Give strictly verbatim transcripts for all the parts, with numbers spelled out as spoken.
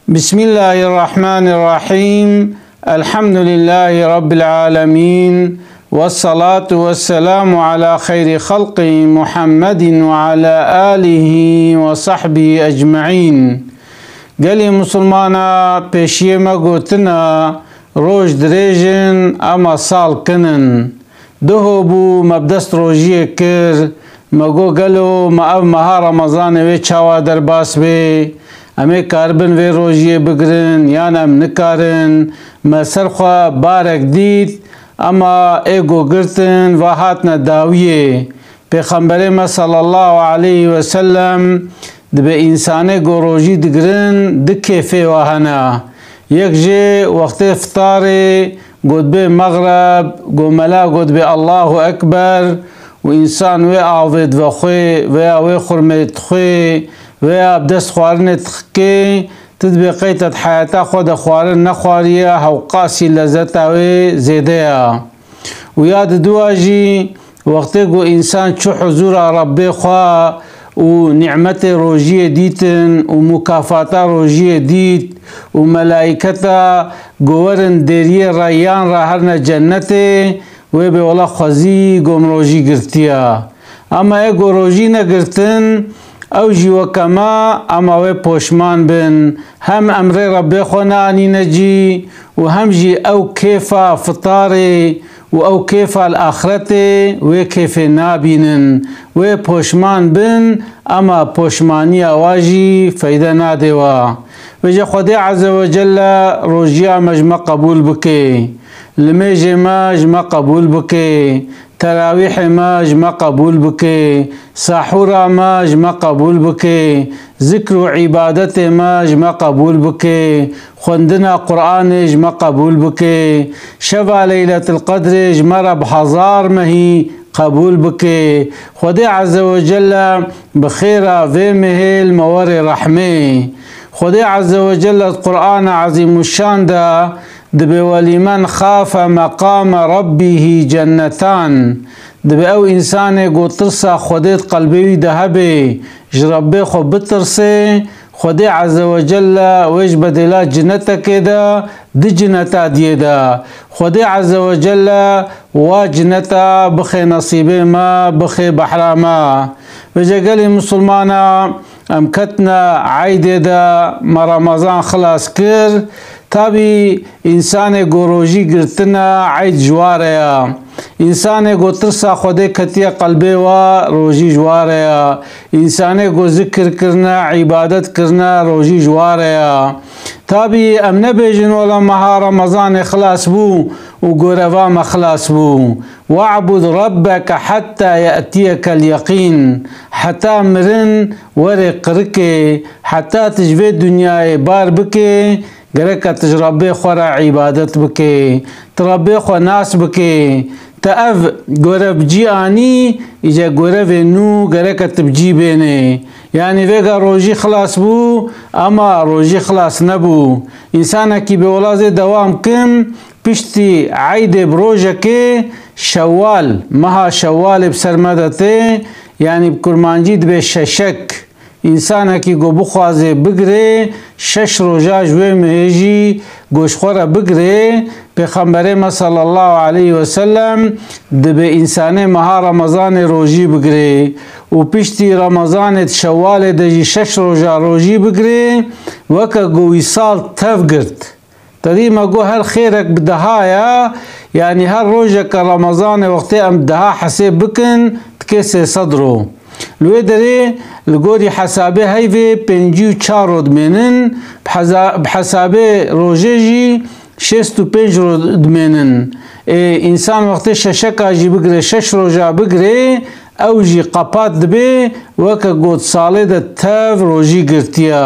Bismillahirrahmanirrahim. Elhamdülillahi Rabbil alemin. Vessalatu vesselamu ala hayri halqi Muhammedin ve ala alihi ve sahbihi ecmaîn. Gelê Musulmana, pêşiyê me gotina, roj dirêj in, ema sal kin in. Duho bû me bi dest rojiyê kir, me got, gelo me ev meha Remezanê wê çawa derbas bê? Em ê karibin vê rojiyê bigirin yan em nikarin? Me ser xwe barek dît, ema ê ku girtin ve hatine dawiyê. Pêxemberê me sallallahu aleyhi ve sellem dibe însanê ku rojî digirin du kêfê wa hene. Yek jê wextê fitarê, gotbê mexreb, go mela gotbê Allahu Ekber û însan wê avê divexwê veya wê xurmê dixwê veya bi dest xwarinê dixikê, tu dibê qey te di heyata xwe de xwarin nexwariye, hewqasî lezeta wê zêde ya. Û ya diduwa jî, wextê ku însan çû huzûra Rebbê xwe û nîmetê rojiyê dîtin û mukafata rojiyê dît û melaîketa ku werin dêriyê Reyyan re herine cennetê, wê bê wela xwezî ku min rojî girtiya. Ema ê ku rojî negirtin, ew jî weke me, ema wê poşman bin. Hem emrê Rebbê xwe neanîne cî û hem jî ew kêfa fitarê û ew kêfa li axretê wê kêfê nabînin. Wê poşman bin, ema poşmaniya wa jî feyde nade wa. Vêce Xwedê Azze ve Celle rojiya me ji me qebûl bike. Limêjê me ji me qebûl bike. Terawîhê me ji me qebûl bike, sahûra me ji me qebûl bike, zikr û îbadetê me ji me qebûl bike, xwendina Qur'anê ji me qebûl bike, şeva Leyletil Qedrê ji me re bi hezar mehî qebûl bike. Xwedê Azze ve Celle bi xêra vê mehê li me were rehmê. Xwedê Azze ve Celle di Qur'ana Ezîmuşşan de Dibê, "Welîmen xafe meqame rabbîhî cennetan." Dibê ew însanê ku tirsa Xwedê di qelbê wî de hebe, ji Rebbê xwe bitirse, Xwedê Azze ve Celle wê ji bedêla cinetekê de, di cineta diyê de. Xwedê Azze ve Celle wa cineta bixê nesîbê me, bixê behra me. Vêce gelê misilmana, em ketine eydê de, me Remezan xilas kir. Tabî, însanê ku rojî girtine, eyd ji wa re ya. Însanê ku tirsa Xwedê ketiye qelbê wa, rojî ji wa re ya. Însanê ku zikir kirine, îbadet kirine, rojî ji wa re ya. Tabî, em nebêjin, wela meha Remezanê xilas bû û goreva me xilas bû. "We'bud rabbeke hetta ye'tiyekel yeqîn." Heta mirin were qirikê, heta tu ji vê dinyayê bar bike, gereke tu ji Rebbê xwe re îbadet bike, tu Rebbê xwe nas bike. Tu ev gorev bi cî anî, îce gorevê nû gereke tu bi cî bênê. Yanî vêga rojî xilas bû, ema rojî xilas nebû. Însanekî bê wela zê dewam kim, piştî eydê bi rojekê Şewal, meha Şewalê bi ser me de tê, yanî bi kurmancî dibê şeşek. Însanekî ku bixwaze bigirê, şeş roja ji wê mehê jî ku ji xwe re bigirê, Pêxemberê me sallallahu aleyhi ve sellem dibê însanê meha Remezanê rojî bigirê û piştî Remezanê di Şewalê de jî şeş roja rojî bigirê, weke ku wî sal tev girt. Tedî me got, her xêrek bi deha ya, yanî her rojeke Remezanê wextê em deha hesêb bikin, dike sê sed ro. Li wê derê, li gorî hesabê heyvê pêncî û çar ro dimênin, bi heza-, bi hesabê rojê jî şêst û pênc ro dimênin. Ê, însan wextê şeşeka jî bigire, şeş roja bigire, ew jî qepat dibe, weke got salê de tev rojî girtiye.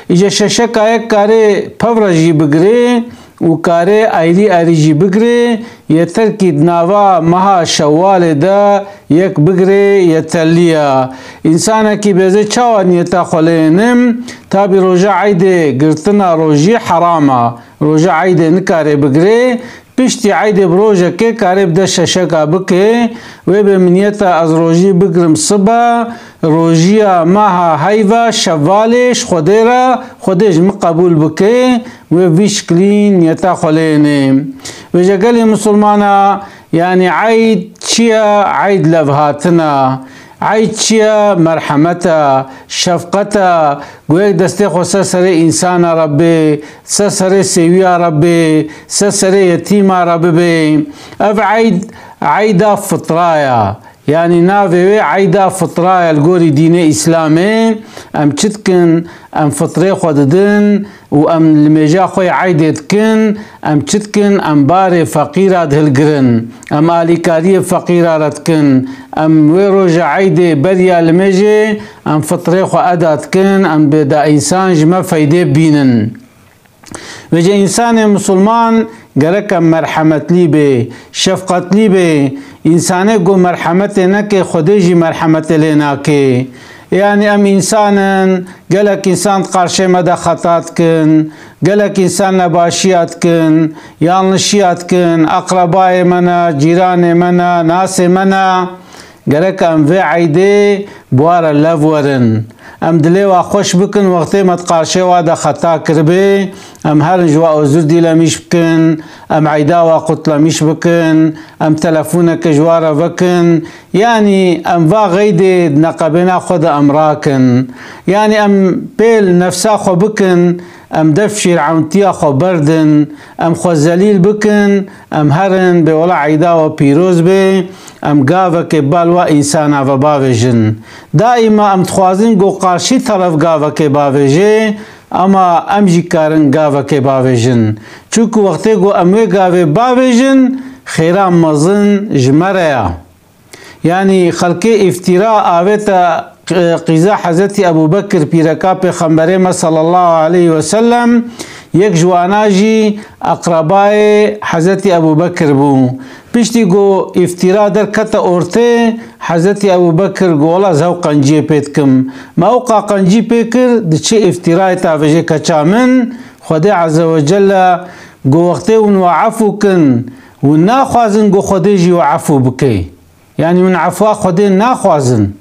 Îce şeşeka yek kare pev re jî bigire û kare eyrî eyrî jî bigire, yeter kî di nava meha Şewalê de yek bigire, yeterlî ye. Însanekî bêze çawa niyeta xwe lê nim, tabî roja eydê girtina rojî heram e. Roja eydê nikare bigire, Piştî eydê bi rojekê karê bi dest şeşeka bike, wê bê min niyeta ez rojî bigirim sibe, rojiya meha heyva şevalê ji Xwedê re, Xwedê ji min qebûl bike, wê vî şiklî niyeta xwe lênê. Wê je gelê misilmana, yanî eyd çi ye? Eyd levhatina. Eyd çi ye? Merhemet e, şefqet e. Got yek destê xwe ser serê însana re bê, ser serê sêwiya re bê, ser serê yetîma re bibê. Ev eyd, eyda fitra ye. Yanî navê wê eyda fitra ye li gorî dînê Îslamê. Em çi dikin? Em fitrê xwe didin û em limêja xwe yê eydê dikin. Em çi dikin? Em barê feqîra dihilgirin. Em alîkariyê feqîra re dikin. Em wê roja eydê beriya limêjê em fitrê xwe eda dikin. Em bê da însan ji me feydê bînin. Vêce însanê misilman gerek em merhemetlî bê, şefqetlî bê. Însanê ku merhemetê neke, Xwedê jî merhemetê lê nake. Yanî em însan in, gelek însan di qarşê me de xeta dikin, gelek însan nebaşiya dikin, yanlişiya dikin, eqrebayê me ne, cîranê me ne, nasê me ne. Gerek em vê eydê bi wa re lev werin. Em dilê wa xweş bikin, wextê me di qarşê wa de xeta kiribê, em herin ji wa ozur dîlemîş bikin, em eyda wa qutlemîş bikin, em telefoneke ji wa re vekin. Yanî em va xeydê di neqebêna xwe de em rakin. Yanî em pêl nefsa xwe bikin, em def fîr'ewntiya xwe berdin, em xwe zelîl bikin, em herin bê wela eyda we pîroz bê, em gavekê bal wa însana ve bavêjin. Daîma em dixwazin ku qarşî teref gavekê bavêjê, ama em jî karin gavekê bavêjin. Çunku wextê ku em wê gavê bavêjin, xêra mezin ji me re ya. Yanî xelkê îftîra avête qîza Hezretî Ebû Bekir pîreka Pêxemberê me sallallahu aleyhi ve sellem, yek ji wana jî eqrebayê Hezretî Ebû Bekir bû. Piştî ku îftîra derkete ortê, Hezretî Ebû Bekir got, wela ez hew qenciyê pê dikim. Me ewqa qencî pê kir, diçe îftîrayê tavêje keça min, Xwedê Azze ve Celle got, wextê hûn we efû kin, hûn naxwazin ku Xwedê jî we efû bike. Yanî hûn efwa Xwedê naxwazin.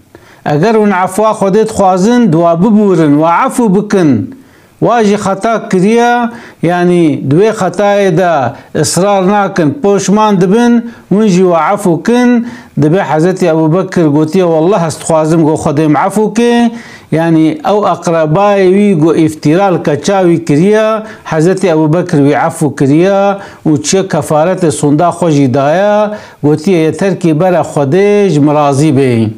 Eger hûn efwa Xwedê dixwazin, di wa bibûrin, wa efû bikin. Wa jî xeta kiriye, yanî di wê xetayê de israr nakin, poşman dibin, hûn jî wa efû kin. Dibê Hezretî Ebû Bekir gotiye, wallah ez dixwazim ku Xwedê min efû ke. Yanî ew eqrebayê wî ku îftîra li keça wî kiriye, Hezretî Ebû Bekir wî efû kiriye û çiye kefaretê sonda xwe jî daye. Gotiye, yeter ki bere Xwedê ji min razî bê.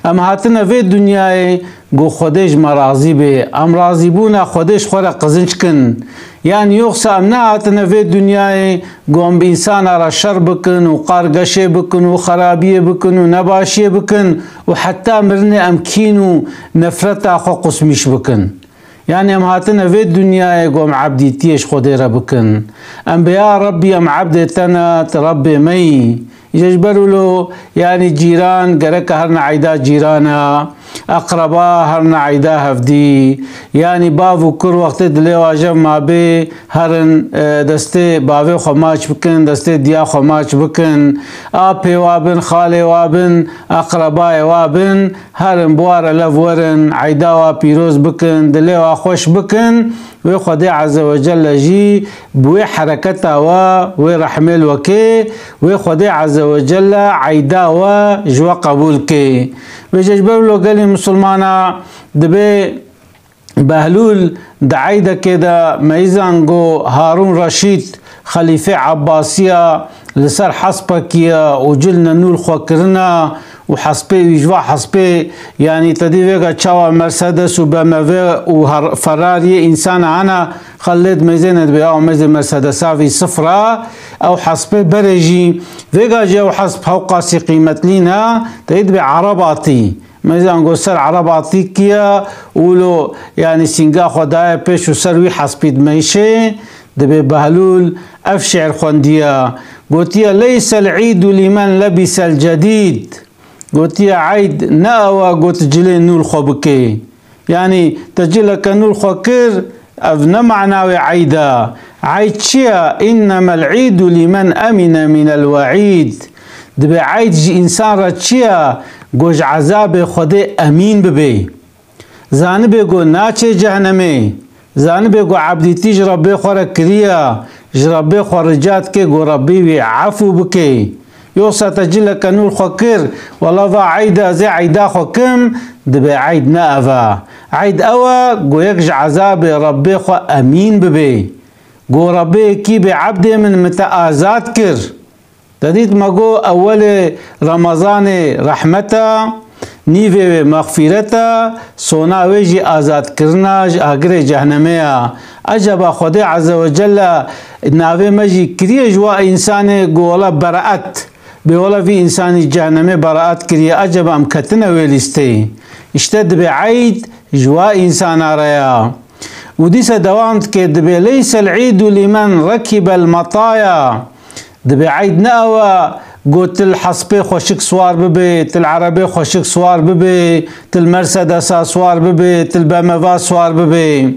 Em hatine vê dinyayê, got Xwedê ji me razî bê. Em razîbûna Xwedê ji xwe re qizinc kin. Yanî yoxsa em nehatine vê dinyayê, got em bi însana re şer bikin û qargeşê bikin û xerabiyê bikin û nebaşiyê bikin û heta mirinê em kîn û nefreta xwe qusmîş bikin. Yanî em hatine vê dinyayê ku em ebdîtiyê ji Xwedê re bikin. Em bê ya Rebbî em ebdê te ne, tu Rebbê me yî. Îje ji ber wilo, yanî cîran gereke herine eyda cîrana, eqreba herine eyda hevdî. Yanî bav û kur wextê dilê wa jev mabê, herin, e, destê bavê xwe maç bikin, destê diya xwe maç bikin. Apê wa bin, xalê wa bin, eqrebayê wa bin. Herin bi wa re lev werin, eyda wa pîroz bikin, dilê wa xweş bikin, wê Xwedê Azze ve Celle jî bi wê hereketa wa, wê rehmê li we kê, wê Xwedê Azze ve Celle eyda we ji we qebûl kê. Vêce ji ber wilo gelê misilmana dibê Behlûl di eydekê de meyzan got Harûn Reşîd, xelîfê Ebbasiya, li ser hespekî ye û cilne nû li xwe kirine û hespê wî ji va hespê, yanî te dî vêga çawa Mercedes û B M W û her-, Ferrariyê însana hene, xelê di meyzê ne dibê, ew meyzê Mercedesa vî sifra, ew hespê berê jî, vêga jî ew hesp hewqasî qîmetlî ne, te dî dibê Erebatî. Meyzan got ser Erebatî kiye û lo, yanî sînga xwe daye pêş û ser wî hespî dimeyşê, dibê Behlûl ev şi'r xwendiye. Gotiye, "Leysel îdu lîmen lebisel cedîd." Gotiye, eyd ne ew e got cilê nû li xwe bike. Yanî te cileke nû li xwe kir, ev ne mana wê eyd e. Eyd çi ye? Înnemel îdu lîmen emîne mînel weîd. Dibê eyd ji însan re çi ye? Ku ji ezabê Xwedê emîn bibê. Zanibê ku naçê cehnemê. Zanibê ku ebdîtî ji Rebbê xwe re kiriye, ji Rebbê xwe rica dike ku Rebbî wî efû bike. Yoksa te cileke nû li xwe kir, wela va eyd e, ez ê eyda xwe kim, dibê eyd ne ev e. Eyd ew e ku yek ji ezabê Rebbê xwe emîn bibê. Ku Rebbê kî bê ebdê min, min te azad kir. Te dît me got ewelê Remezanê rehmet e, nîvê wê mexfîret e, sona wê jî azadkirina ji agirê cehnemê ye. Ecaba Xwedê Azze ve Celle navê me jî kiriye ji wa însanê ku wela beraet, bê wela vî însanî cehnemê beraet kiriye, ecaba em ketine wê lîsteyê? Îşte dibê eyd ji wa însana re ye. Û dîsa dewam dike, dibê leysel îdu lîmen rekîbel metaya. Dibê eyd ne ew e, ku tu li hespê xweşik siwar bibê, tu li erebê xweşik siwar bibê, tu li Mercedesa siwar bibê, tu li B M W siwar bibê.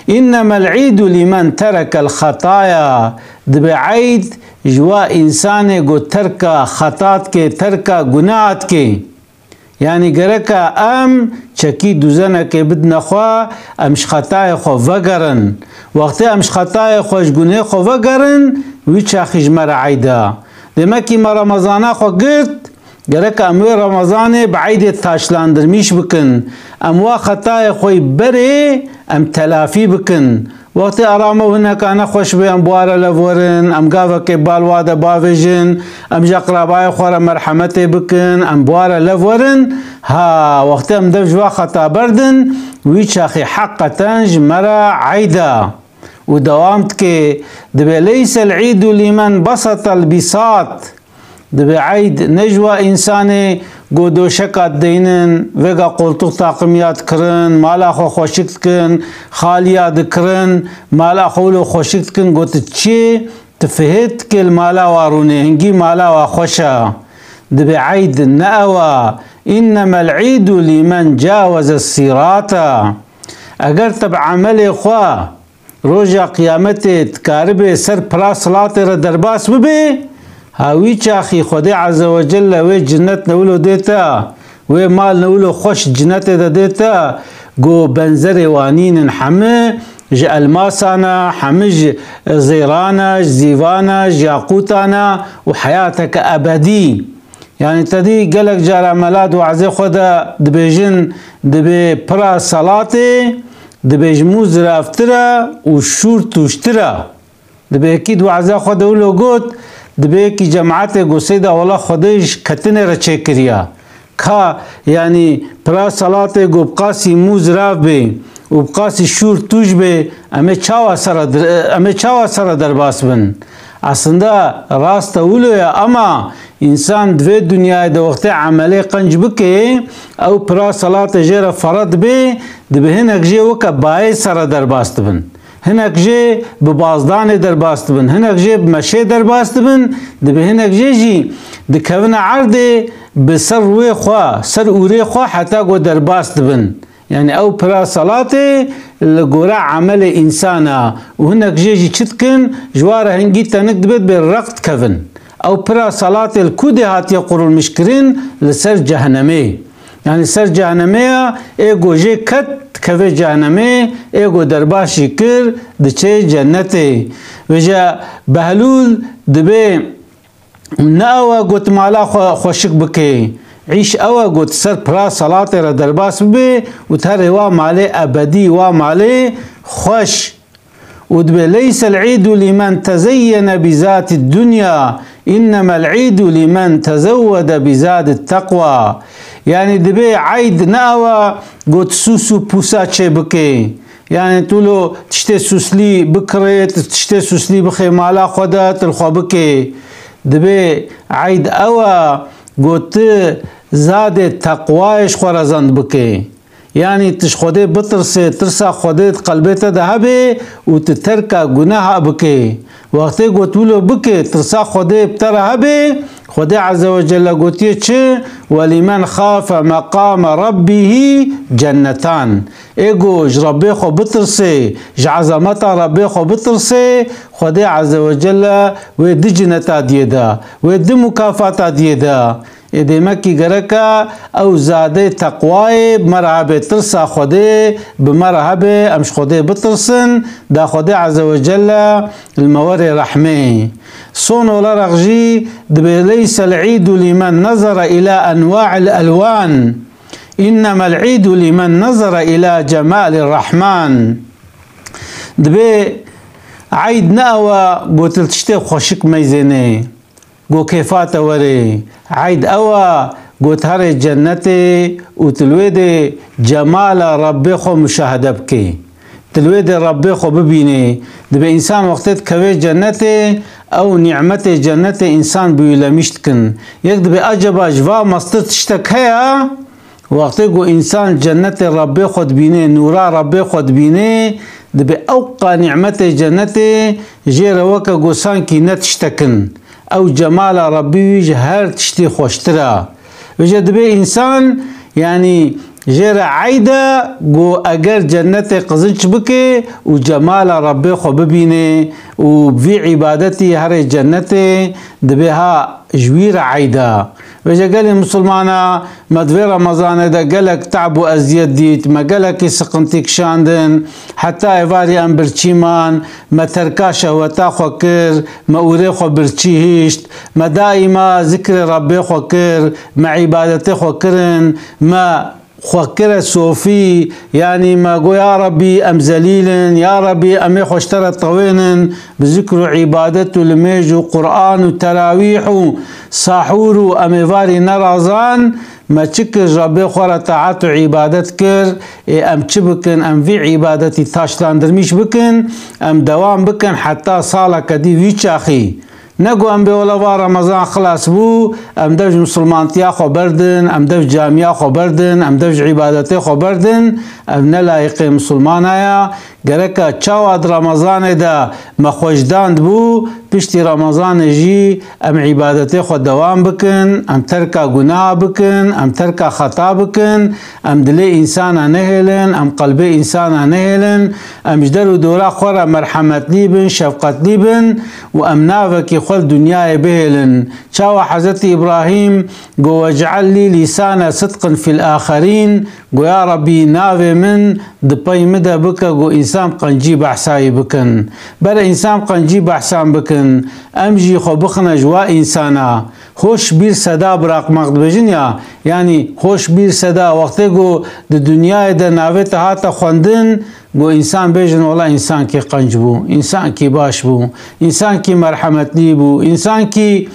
Înnemel îdu lîmen terekel xetaya. Dibê eyd ji wa însanê ku terka xeta dike, terka gunaha dike. Yanî gereka em çekî dûzenekê bidine xwe, em ji xetayê xwe vegerin. Wextê em ji xetayê xwe, ji gunê xwe vegerin, wî çaxî ji me re eyd e. Demekî me Remezana xwe girt, gereka em wê Remezanê bi eydê taşlandırmîş bikin. Em wa xetayê xwe yî berê em telafî bikin. Wextê arame û hineka nexweş bê, em bi wa re lev werin, em gavekê bal wa de bavêjin, em ji eqrabayê xwe re merhemetê bikin, em bi wa re lev werin. Ha, wextê em dev ji va xeta berdin, wî çaxî heqeten ji me re eyd e. Û dewam dike, dibê leysel îdu lîmen besetel bîsat. Dibê eyd ne ji wa însanê ku doşeka dideynin, vêga qoltûq taqim ya dikirin, mala xwe xweşik dikin, xaliya dikirin, mala xwe wilo xweşik dikin, ku tu çi, tu fihêt dikê li mala wa rûnê, hingî mala wa xweş e. Dibê eyd ne ew e, înnemel îdu lîmen caweze sîrata. Eger te bi emelê xwe Roja qiyametê dikaribê ser pira silatê re derbas bibê, ha wî çaxî Xwedê Azze ve Celle wê cinnet ne wilo dê te, wê mal ne wilo xweş cinnetê de dê te, ku benzerê wa nînin, hemi ji elmasan e, hemi ji zêran e, ji zîvan e, ji yaqûtan e û heyateke ebedî. Yanî te dî gelek cara mela di wezê xwe de dibêjin, dibê pira selatê, dibê ji mû ziravtir e û şûr tûjtir e. Dibê yekî di weza xwe de wilo got, dibê yekî cemaetê got, Seyda, wela Xwedê ji ketinê re çêkiriya. Ka, yanî, pira selatê got bi qasî mû zirav bê û bi qasî şûr tûj bê, em ê çawa sera dir-, em ê çawa sera derbas bin? Aslında rast e wilo ye, ama însan di vê dinyayê de wextê emelê qenc bike, ew pira selatê jê re ferad bê, dibe hinek jê weke bayê sera derbas dibin. Hinek jê bi bazdanê derbas dibin, hinek jê bi meşê derbas dibin, dibe hinek jê jî dikevine erdê bi ser rûyê xwe, ser ûrê xwe heta ku derbas dibin. Yanî ew pira selatê li gore emelê însan e û hinek jê jî çi dikin, ji wa re hingî tenik dibe, dibê req dikevin. Ew pira selatê li ku dê hatiye qurulmîş kirin? Li ser cehnemê. Yanî ser cehnemê ye, ê ku jê ket dikeve cehnemê, ê ku derbas jî kir diçe cennetê. Vêje Behlûl dibê ne ew e got mala xwe xweşik bike. Îş ew e got ser pira selatê re derbas bibe û te rêwa malê ebedî, wa malê xweş. Û dibe, "Leysel îdu lîmen tezeyyene bi zatid dunya, înnemel îdu lîmen tezewwede bi zadit teqwa." Yanî dibe eyd ne ew e got sûs û pûsa çê bike. Yanî tu lo tiştê sûslî bikirê, tu tiştê sûslî bixê mala xwe de, tu li xwe bike. Dibe eyd ew e got tu zadê teqwayê ji xwe re zend bike. Yanî tu ji Xwedê bitirsê, tirsa Xwedê di qelbê te de hebe û tu terka guneha bike. Wextê got wilo bike, tirsa Xwedê bi te re hebe, Xwedê Azze ve Celle gotiye çi? "Ve limen xafe meqame rabbihî cennetan." Ê ku ji Rabbê xwe bitirsê, ji ezameta Rabbê xwe bitirsê, Xwedê Azze ve Celle wê di cineta diyê de, wê di mukafata diyê de. Ê demekî gereke ew zadê teqwayê bi me re hebe, tirsa Xwedê bi me re hebe, em ji Xwedê bitirsin, da Xwedê Azze ve Celle li me were rehmê. Son olarak jî dibê, "Leysel îdu limen nezere ila enwa'il elwan, innemel îdu limen nezere ila cemalir rahman." Dibê eyd ne ew e got li tiştê xweşik meyzênê, got kêfa te were. Eyd ew e got herê cennetê û tu li wê dê cemala Rabbê xwe muşahede bikê. Tu li wê dê Rabbê xwe bibînê. Dibê însan wextê dikeve cennetê, ew nîmetê cennetê însan bi wî lemîş dikin. Yek dibê, acaba ji va mestir tiştek heye? Wextê ku însan cennetê Rabbê xwe dibînê, nûra Rabbê xwe dibînê, dibê ew qa nîmetê cennetê jê re weke ku sankî ne tiştek in. Ew cemala Rabbî wî ji her tiştî xweştir e. Vêce dibê însan, yanî jê re eyd e ku eger cennetê qizinç bike û cemala Rabbê xwe bibîne û bi vî îbadetî herê cennetê, dibê ha ji wî re eyd e. Vêce gelê misilmana, me di vê Remezanê de gelek te'b û eziyet dît, me gelekî siqintî kişandin, heta êvarî em birçî man, me terka şehweta xwe kir, me ûrê xwe birçî hişt, me daîma zikrê Rebbê xwe kir, me îbadetê xwe kirin, me xwe kire sofî, yanî me got, ya Rebbî, em zelîl in, ya Rebbî, em ê xwe ji te re tewênin, bi zikr û îbadet û limêj û Quran û terawîh û sahûr û em êvarî nerazan, me çi kir, ji Rebbê xwe re taet û îbadet kir, ê em çi bikin, em vî îbadetî taşlandirmîş bikin, em dewam bikin heta saleke dî vî çaxî. Ne ku em bê wele va Remezan xilas bû, em dev ji misilmantiya xwe berdin, em dev camiya xwe berdin, em dev ji îbadetê xwe berdin, ev ne layiqê misilmana ye. Gereka çawa di Remezanê de me xwejdand bû, piştî Remezanê jî em îbadetê xwe dewam bikin, em terka gunaha bikin, em terka xeta bikin, em dilê însana nehêlin, em qelbê însana nehêlin, em ji der û dora xwe re merhemetlî bin, şefqetlî bin û em navekî xwe li dinyayê bihêlin. Çawa Hezretî Îbrahîm got, "Vec'el lî lîsane sidqin fil axerîn", got, "Ya Rebbî, navê min di pey min de bike, got însan qencî behsa wî bikin." Bere însan qencî behsan bikin, em jî xwe bixine ji wa însana. Hoş bir seda bırakmak dibêjin ya, yanî hoş bir seda, wextê ku di dinyayê de navê te hate xwendin, ku însan bêjin, wela însankî qenc bû, însankî baş bû, însankî merhemetlî bû, însankî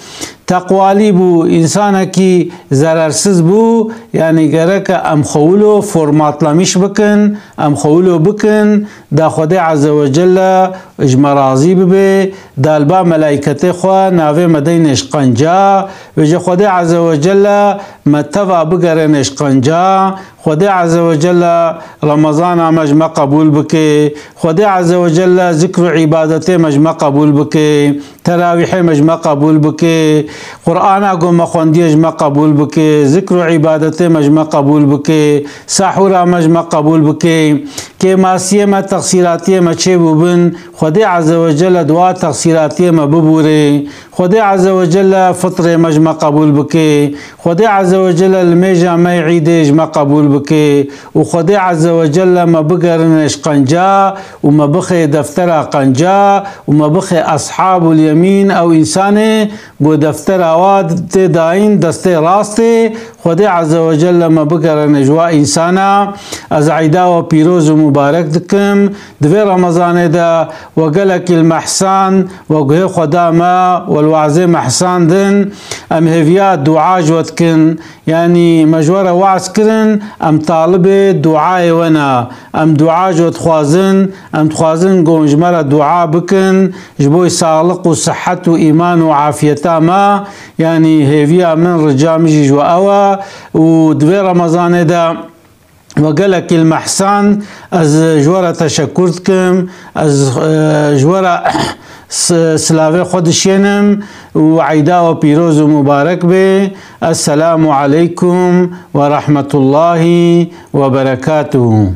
teqwalî bû, însanekî zerersiz bû, yanî gereke em xwe wilo formatlamîş bikin, em xwe wilo bikin, da Xwedê Azze ve Celle ji me razî bibe, da li ba melayketê xwe navê me deyne ji qenca, vêce Xwedê Azze ve Celle me teva bigerêne ji qenca, Xwedê Azze ve Celle Remezana me ji me qebûl bike, Xwedê Azze ve Celle zikr û îbadetê me ji me qebûl bike, terawîhê me ji me qebûl bike, Qur'ana ku me xwendiye ji me qebûl bike, zikr û îbadetê me ji me qebûl bike, sahûra me ji me qebûl bike, kêmasiyê me, texsîratiyê me çêbûbin, Xwedê Azze ve Celle di wa texsîratiyê me bibûre. Xwedê Azze ve Celle fitrê me ji me qebûl bike. Xwedê Azze ve Celle limêja me yê îdê ji me qebûl bike. Û Xwedê Azze ve Celle me bigerine ji qenca û me bixe deftera qenca û me bixe eshabul yemîn, ew însanê ku deftera wa tê dayîn destê rastê. Xwedê Azze ve Celle me bigerine ji wa însana. Ez eyda we pîroz û mubarek dikim. Di vê Remezanê de we gelekî li me hesand, we guhê xwe da me, we li wazê me hesandin. Em hêviya dua ji we dikin. Yanî me ji we re waz kirin, em talibê duayê we ne. Em dua ji we dixwazin, em dixwazin ku hûn ji me re dua bikin, ji bo saxliq û sihet û îman û afiyeta me. Yanî hêviya min, rica min jî ji we ew e. Û di vê Remezanê de we gelekî li me hesand, ez ji we re teşekur dikim, ez, e, ji we re S-, silavê xwe dişênim û eyda we pîroz û mubarek be. Esselamu aleykum ve rahmetullahi ve berekatuhu.